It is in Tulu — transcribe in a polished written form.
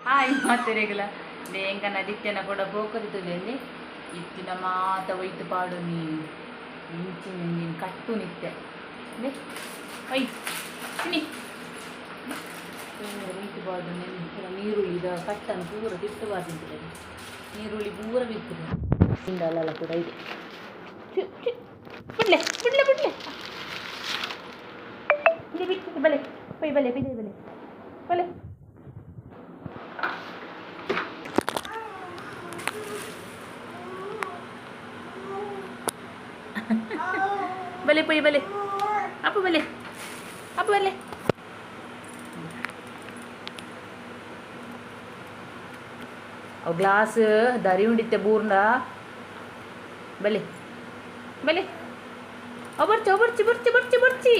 ಹಾಯ್ ಮಾತೆರೆಗಲ ಎಂಕನ ದಿತ್ಯನ ಕೂಡ ಪೋಕರಿತುಲೆಂದೆ ಇತ್ತಿನ ಮಾತ ಒಯ್ತು ಪಾಡು ನೀ ಇಂಚಿನ ನೀನು ಕಟ್ಟು ನಿತ್ತೆ ಒಯ್ ತಿನ್ನಿ ಒಯ್ತು ಪಾಡು ನೀನು ಪೂರ ನೀರುಳ್ಳಿದ ಕಟ್ಟನ್ನು ಪೂರ ತಿಟ್ಟು ಬಾದಿಂತದೆ ನೀರುಳ್ಳಿ ಪೂರ ಬಿತ್ತದೆ ಹಿಂದಲ್ಲ ಕೂಡ ಇದೆ. ಬಿಡ್ಲೆ ಬಿಡ್ಲೆ ಬಿಡ್ಲೆ ಇಲ್ಲಿ ಬಿಟ್ಟು ಬಲೆ ಪೊಯ್ ಬಲೆ ಬಿದೆ ಬಲೆ ಬಲೆ. ಬಲೆ ಪೊಯ್ ಬಲೆ ಅಪ್ಪು ಬಲೆ ಅಪ್ಪು ಬಲೆ. ಅವು ಗ್ಲಾಸ್ ದರಿ ಉಂಡಿತ್ತೆ ಬೂರ್ಂಡ ಬಲೆ ಬಲೆ ಅವು ಬರ್ಚಿ ಅವು ಬರ್ಚಿ ಬರ್ಚಿ ಬರ್ಚಿ ಬರ್ಚಿ.